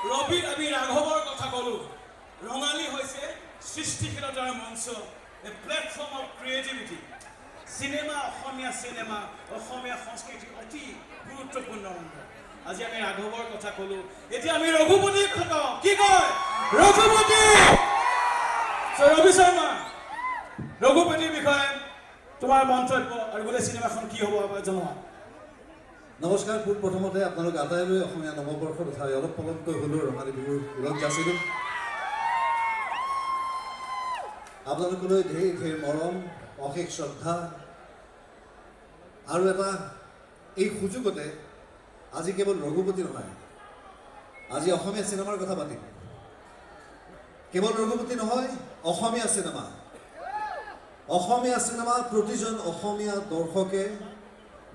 ৰবিত আমি ৰাঘৱৰ কথা ক'লোঁ। ৰঙালী হৈছে সৃষ্টিশীলতাৰ মঞ্চ, a platform of creativity. Cinema, Asomiya cinema অসমীয়া সংস্কৃতিৰ অতি গুৰুত্বপূৰ্ণ অংগ। আজি আমি ৰাঘৱৰ কথা ক'লোঁ, এতিয়া আমি ৰঘুপতিৰ কথা কওঁ। কি কয় ৰঘুপতি? So, Ravi Sharma, ৰঘুপতিৰ বিষয়ে তোমাৰ মন্তব্য আৰু গোটেই চিনেমাখন কি হ'ব জনোৱা। নমস্কাৰ। পোনপ্ৰথমতে আপোনালোক আটাইলৈ অসমীয়া নৱবৰ্ষ তথা অলপ পলমকৈ হ'লেও ৰঙালী বিহুৰ ওলগ যাচিলোঁ। আপোনালোকলৈ ধেৰ ধেৰ মৰম, অশেষ শ্ৰদ্ধা আৰু এটা এই সুযোগতে আজি কেৱল ৰঘুপতি নহয়, আজি অসমীয়া চিনেমাৰ কথা পাতিম। কেৱল ৰঘুপতি নহয়, অসমীয়া চিনেমা, অসমীয়া চিনেমা প্ৰতিজন অসমীয়া দৰ্শকে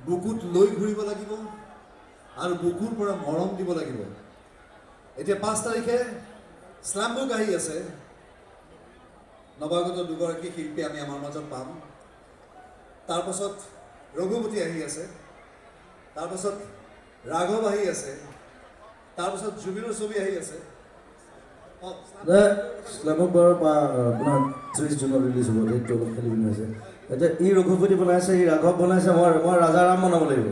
বুকুত লৈ ঘূৰিব লাগিব আৰু বুকুৰ পৰা মৰম দিব লাগিব। এতিয়া 5 তাৰিখে শ্লামবুক আহি আছে। নৱাগত দুগৰাকী শিল্পী আমি আমাৰ মাজত পাম। তাৰপাছত ৰঘুপতি আহি আছে, তাৰপাছত ৰাঘৱ আহি আছে, তাৰপাছত জুবিনৰ ছবি আহি আছে। অঁ। শ্লেমবুক বাৰু আপোনাৰ 30 জুনত ৰিলিজ হ'ব। ডেটটো অলপ খেলি মেলি হৈছে। এতিয়া ই ৰঘুপতি বনাইছে, ই ৰাঘৱ বনাইছে, মই ৰাজাৰাম বনাব লাগিব।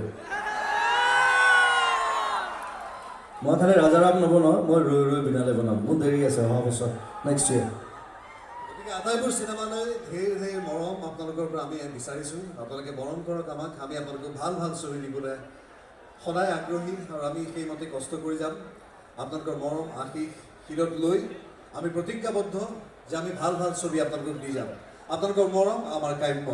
মই খালি ৰাজাৰাম নবনাওঁ, মই ৰৈ ৰৈ বিনালে বনাম। মোৰ দেৰি আছে, অহা বছৰ, নেক্সট ইয়েৰ। গতিকে আটাইবোৰ চিনেমালৈ ধেৰ ধেৰ মৰম আপোনালোকৰ পৰা আমি বিচাৰিছোঁ। আপোনালোকে মৰম কৰক আমাক, আমি আপোনালোকক ভাল ভাল ছবি দিবলৈ সদায় আগ্ৰহী আৰু আমি সেইমতে কষ্ট কৰি যাম। আপোনালোকৰ মৰম আশীষ শিৰত লৈ আমি প্ৰতিজ্ঞাবদ্ধ যে আমি ভাল ভাল ছবি আপোনালোকক দি যাম। আপোনালোকৰ মৰম আমাৰ কাম্য।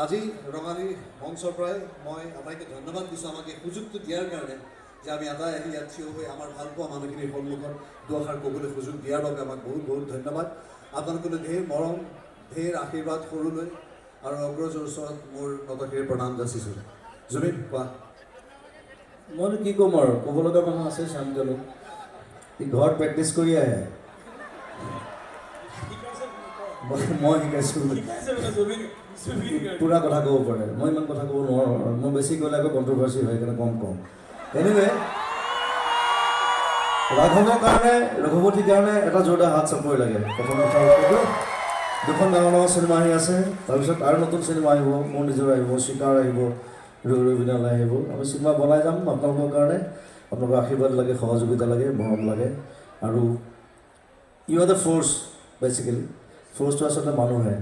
আজি ৰঙালীৰ মঞ্চৰ পৰাই মই আটাইকে ধন্যবাদ দিছোঁ আমাক এই সুযোগটো দিয়াৰ কাৰণে যে আমি আটাই আহি ইয়াত থিয় হৈ আমাৰ ভালপোৱা মানুহখিনিৰ সন্মুখত দুআষাৰ ক'বলৈ সুযোগ দিয়াৰ বাবে আমাক বহুত বহুত ধন্যবাদ। আপোনালোকলৈ ধেৰ মৰম, ধেৰ আশীৰ্বাদ সৰুলৈ আৰু অগ্ৰজৰ ওচৰত মোৰ নতশিৰে প্ৰণাম যাচিছোঁ। জুবিন, কোৱা। মইনো কি ক'ম আৰু, ক'ব লগা মানুহ আছে। শ্যামকানু, ই ঘৰত প্ৰেক্টিচ কৰি আহে। মই শিকাইছোঁ। শিকাইছে বোলে জুবিন জুবিন গাৰ্গ। পূৰা কথা ক'ব পাৰে, মই ইমান কথা ক'ব নোৱাৰোঁ আৰু মই বেছি ক'লে আকৌ কণ্ট্ৰভাৰ্চি হয়, সেইকাৰণে কম কওঁ। এনিৱে, ৰাঘৱৰ কাৰণে, ৰঘুপতিৰ কাৰণে এটা জোৰদাৰ হাত চাপৰি লাগে। প্ৰথম কথা সেইটো। দুখন ডাঙৰ ডাঙৰ চিনেমা আহি আছে, তাৰপিছত আৰু নতুন চিনেমা আহিব, মোৰ নিজৰ আহিব, চিকাৰ আহিব, ৰৈ ৰৈ বিনালে আহিব। আমি চিনেমা বনাই যাম আপোনালোকৰ কাৰণে। আপোনালোকৰ আশীৰ্বাদ লাগে, সহযোগিতা লাগে, মৰম লাগে আৰু you are the force basically. ফ'ৰ্চটো আচলতে মানুহে,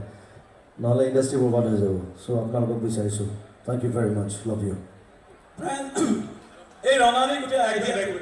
নহ'লে ইণ্ডাষ্ট্ৰি বৰবাদ হৈ যাব। চ' আপোনালোকক বিচাৰিছোঁ। Thank you very much, love you. এই ৰঙালী গোটেই আইডিয়াটো